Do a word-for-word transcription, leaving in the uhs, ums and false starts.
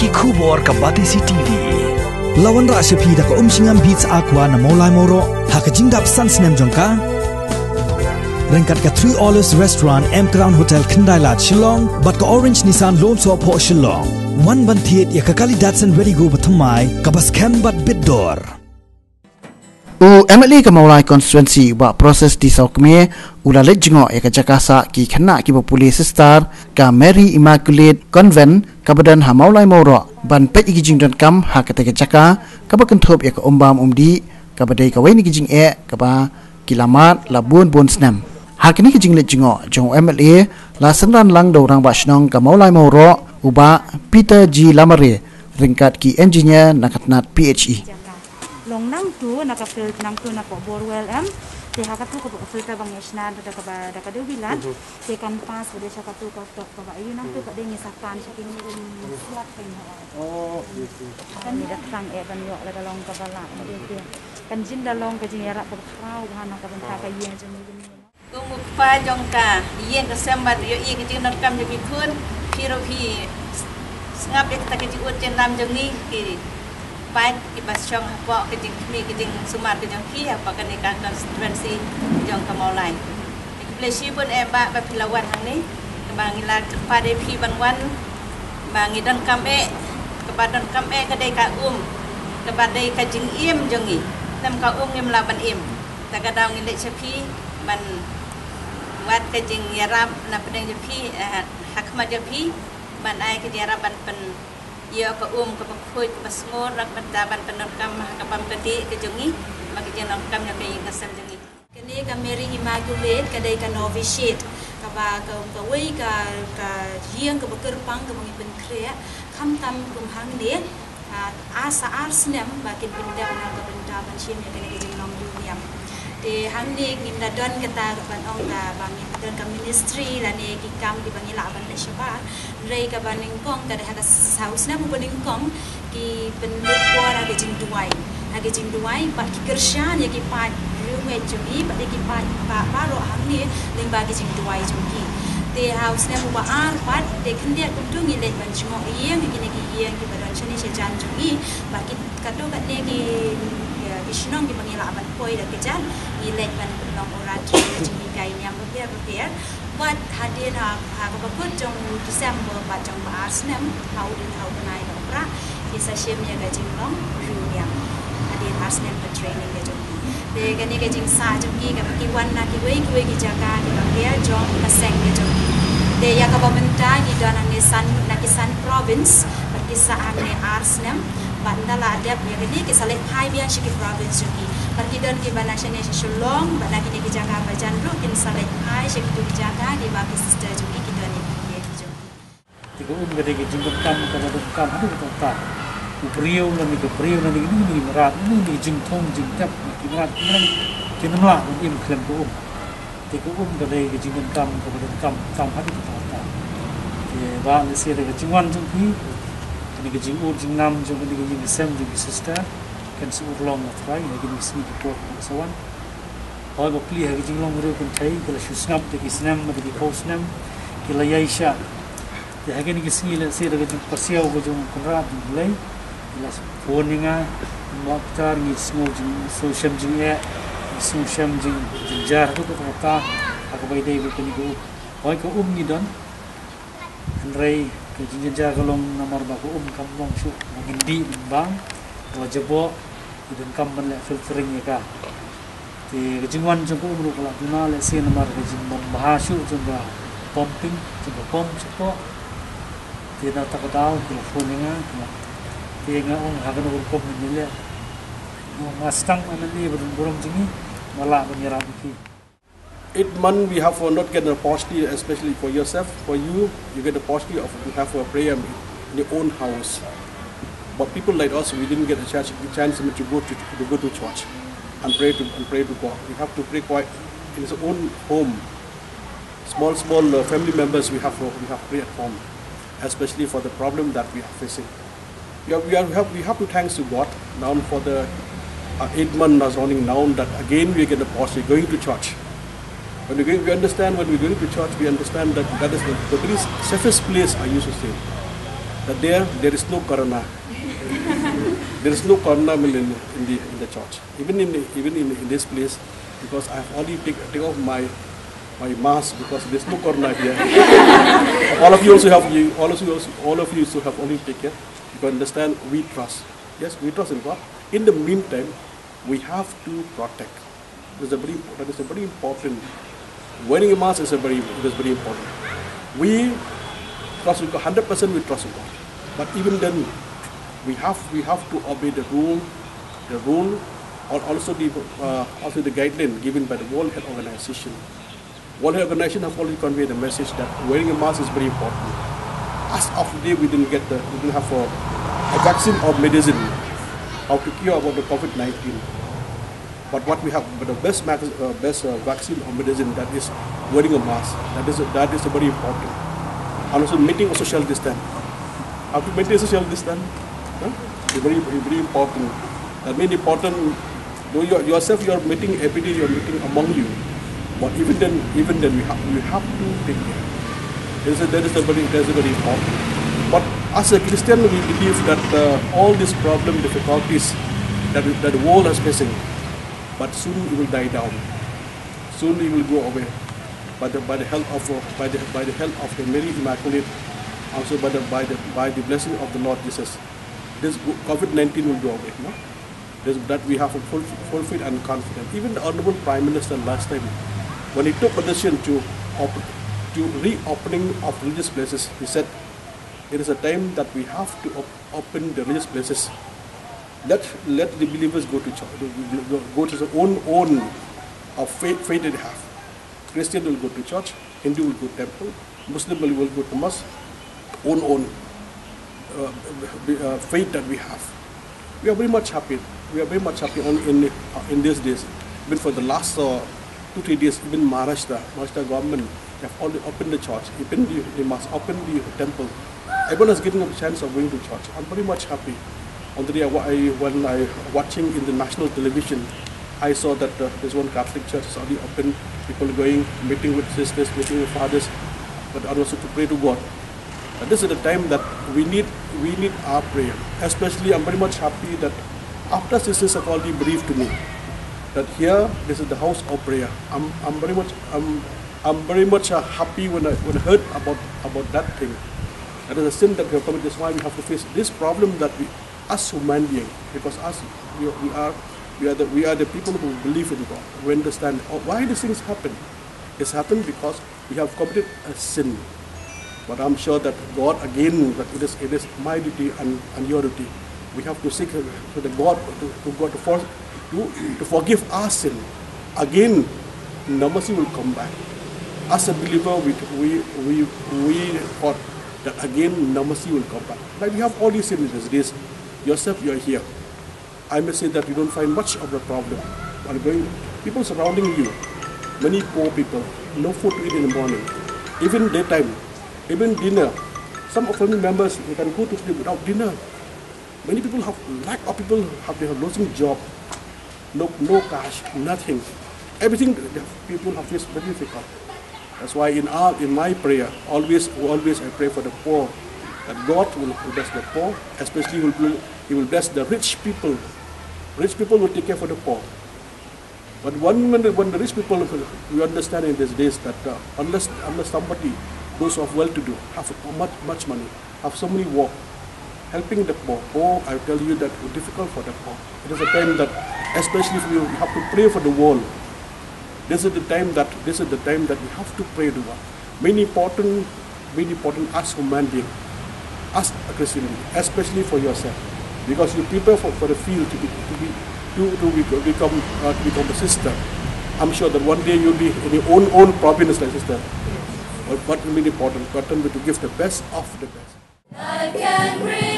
Ki khubor ka Batesi T V. La wanrah sha phi da ka Umshngam Beats Aqua na Mawlai Mawroh ha ka jingdap san snem jong ka. Ryngkat ka Three Olives Restaurant, M Crown Hotel, Khyndai Lad, Shillong, bad ka Orange Nissan Lone Sohphoh, Shillong. Wan ban thied ïa ka kali Datsun Redi-GO ba thymmai, kaba skhem bad bit dor. U M L A ka Mawlai Constituency, Bah Proses D Sawkmie, u la leit jngoh ïa ka jaka sah ki khynnah kiba pule sister ka Mary Immaculate Convent kaba don ha Mawlai Mawroh, ban peit ïa ki jingdonkam ha kata ka jaka kaba kynthup ïa ka umbam umdih, kaba dei kawei na ki jingeh kaba ki la mad la bun bun snem. Ha kane ka jingleit jngoh jong u M L A, la synran lang da u Rangbah Shnong ka Mawlai Mawroh, u Bah Peter G Lamare, ryngkat ki engineer na ka tnat P H E. Long nangtu na ka fil-, nangtu na ka borewell em. Te ha katu ka filter ba ngi shna da kaba, da ka dewbilat. Mhm. Te kan pass bad sha katu ka tok kaba ïa nangtu ka dei ngi sa tan sha kine ki siat ka ngi. Oh, yes, yes. Kan ngi da tang eh ban ïoh la da long kaba lah. Te kan jin da long ka jingïarap kaba khraw ha na ka bynta ka ïing jong ngi. Kum u kpa jong ka ïing ka sem bad ïohi ka jingdonkam jong ki khun, phi ruh phi sngap ïa kata ka jingud jinglam jong ngi ki paid kiba shong hapoh ka jingkhmih ka jingsumar ka jong phi hapoh kane ka constituency jong ka Mawlai. Te khublei shibun eh Bah ba phi la wan hangne, kaba ngi la kyrpad ïa phi ban wan, ba ngi donkam eh, kaba donkam eh ka dei ka um, kaba dei ka jingim jong ngi. Tem ka um ngim lah ban im. Ta ka daw ngi leit sha phi ban wad ka jingïarap na pdeng jong phi, eh, ha khmat jong phi, ban ai ka jingïarap ban pyn ïoh ka um kaba khuid kaba sngur, na ka bynta ban pyndonkam ha ka bam ka dih ka jong ngi bad ka jingdonkam jong ka ïing ka sem jong ngi. Kane ka Mary Immaculate ka dei ka novitiate, kaba ka, kawei ka, ka ïing kaba kyrpang kaba ngi pynkhreh, khamtam kum hangne, ah, ar sa ar snem ba kin pyndep na ka bynta ban shim ïa kane ka jinglong riewniam. Te hangne ngim da don kata ban ong ka ba ngim don ka ministry lane ki kam kiba ngi lah ban leh shabar. Hynrei kaba nyngkong ka dei ha ka saw snem uba nyngkong ki pynlut por ha ka jingduwai. Ha ka jingduwai bad ki kyrshan ïa ki paid riewngeit jong ngi bad ïa ki paid ba baroh hangne lyngba ki jingduwai jong ki. Te ha u snem uba ar pat te khyndiat kumtu ngi leit ban jngoh ïing ha kine ki ïing kiba don shane shajan jong ngi bad ki katto katne ki, ïa, ki shnong kiba ngi lah ban poi da ka jan, ngi leit ban pynlong oratory, jinghikai niam bapher bapher. Bad hadien ha, ha kaba kut jong u December bad jong ba ar snem, ha u dien ha u bnai Nohprah, ki sa shim ïa ka jinglong riewniam. Hadien ar snem ka training ka jong ki. Te kane ka jingsah jong ki kaba ki wan na kiwei kiwei ki jaka kiba pher jong ka seng ka jong ki. Te ïa kaba mynta ki don hangne san, na ki san province, bad ki sah hangne ar snem. Bad ynda la dep ïa kine ki sa leit phai biang sha ki province jong ki. Bad ki don kiba na shane sha Shillong, bad na kine ki jaka ba jan ruh kin sa leit phai sha kito ki jaka kiba ki sister jong ki ki don ïa ki ïa ki jong ki. Te ka um ka dei ka jingdonkam kaba donkam haduh katta katta. U briew lane ka briew lane kine ki mrad, kine ki jingthung jingtep, ki mrad ki mrad, kin ym lah ban im khlem ka um. Te ka um ka dei ka jingdonkam kaba donkam tam haduh katta katta. Te ba lehse da ka jingwan jong phi, kane ka jingud jinglam jong kane ka ïing ka sem jong ki sister kan sa urlong, nga tharai, ha kine ki sngi ki por kiba sa wan. Hooid, bapli ha ka jinglong riewkynthei ki la shu sngap da ki snem bad da ki phew snem, ki la ïaishah. Te ha kine ki sngi lehse da ka jingpasiaw ka jong u Kynrad jong U Blei, ki la phone ïa nga, Bah Peter, ngi sngew jing, sngew shem jingeh, ngi sngew shem jing, jingjynjar haduh katta katta ha kaba ïadei bad kane ka um. Hooid, ka um ngi don, hynrei ka jingjynjar ka long namar ba ka um kam long shuh ba ngin dih ban bam, ka la jaboh, ki donkam ban leh filtering ïa ka. Te ka jingwan jong ka um ruh ka la duna lehse namar ka jingbym bha shuh jong ka pumping, jong ka pump shapoh. Te na kata ka daw ki la phone ïa nga, ki la, te nga ong ha kano ka rukom ngin ïaleh. Nga ong nga sdang M L A ba don burom jong ngi, nga lah ban ïarap ïa ki. Eight month we have for not get an opportunity, especially for yourself, for you, you get the opportunity of to have a prayer in your own house. But people like us, we didn't get a chance, chance to go to, to go to church and pray to, and pray to God. We have to pray quite in his own home. Small, small, uh, family members we have, we have pray at home, especially for the problem that we are facing. We have, we are, we have, we have to thanks to God now for the, uh, eight month now running now that again we get the positive going to church. When we, go, we understand when we going to church, we understand that that is the, the very safest place, I used to say. There, there is no corona. There is no corona in, in the in the church. Even in the, even in, in this place, because I have already take, take off my my mask because there's no corona here. All of you also have you all of you also, all of you also have already taken. You can understand we trust. Yes, we trust in God. In the meantime, we have to protect. That is a very important. That is a very important. Wearing a mask is a very it is very important. We trust in God, hundred percent we trust in God. But even then, we have we have to obey the rule, the rule, or also the uh, also the guideline given by the World Health Organization. World Health Organization have already conveyed the message that wearing a mask is very important. As of today, we didn't get the we didn't have a, a vaccine or medicine how to cure about the COVID nineteen. But what we have, but the best mag- uh, best uh, vaccine or medicine, that is wearing a mask. That is that is very important. And also maintaining a social distance. How to maintain social distance? Huh? It's very very important. That means important. Though you yourself you are meeting every day, you are meeting among you. But even then, even then we have we have to take care. That is a, that is a very that is a very important. But as a Christian, we believe that uh, all these problem difficulties that we, that the world is facing, but soon it will die down. Soon it will go away. By the by the help of uh, by the by the help of the Mary Immaculate, also by the by the by the blessing of the Lord Jesus, this COVID nineteen will go away. No? This, that we have a full full faith and confidence. Even the Honorable Prime Minister last time, when he took a decision to op- to reopening of religious places, he said, it is a time that we have to op- open the religious places. Let let the believers go to church, go to their own own of faith faith they have. Christian will go to church, Hindu will go temple, Muslim will, will go to mosque, own own uh, be- uh, faith that we have. We are very much happy. We are very much happy on in uh, in these days. Even for the last uh, two three days, even Maharashtra, Maharashtra government have already opened the church, opened the, the mosque, opened the temple. Everyone is getting a chance of going to church. I'm very much happy. On the day I, wa- I when I watching in the national television, I saw that uh, this one Catholic church is already open. People going, meeting with sisters, meeting with fathers, but also to pray to God. And this is the time that we need we need our prayer. Especially, I'm very much happy that after sisters have already briefed to me that here this is the house of prayer. I'm I'm very much I'm I'm very much uh, happy when I when I heard about about that thing. That is a sin that we have committed. That's why we have to face this problem that we as human being, because us we, we are we are the we are the people who believe in God. We understand uh, why these things happen. It's happened because we have committed a sin. But I'm sure that God again, that it is it is my duty and, and your duty. We have to seek to the God to, to God to, for, to, to forgive our sin. Again, normalcy will come back. As a believer, we we we we thought that again normalcy will come back. Like we have all these sin in these days. Yourself, you are here. I may say that you don't find much of a problem. While going, people surrounding you, many poor people, no food to eat in the morning, even daytime, even dinner. Some of family members they can go to sleep without dinner. Many people have lack of people have they are losing job, no no cash, nothing. Everything the people have faced very difficult. That's why in our in my prayer, always always I pray for the poor, that God will bless the poor, especially will bl- He will bless the rich people. Rich people will take care for the poor. But when when the, when the rich people, we understand in these days that uh, unless unless somebody, those of well-to-do, have much much money, have so many work, helping the poor, oh, I tell you that it's difficult for the poor. It is a time that, especially if you have to pray for the world, this is the time that this is the time that we have to pray to God. Main important, main important as human being, as a Christian being, especially for yourself, because you prepare for, for the field to be to be to, to be, become uh, to become a sister. I'm sure that one day you'll be in your own own province, like sister. But what will be important? Important will be to give the best of the best. I can breathe.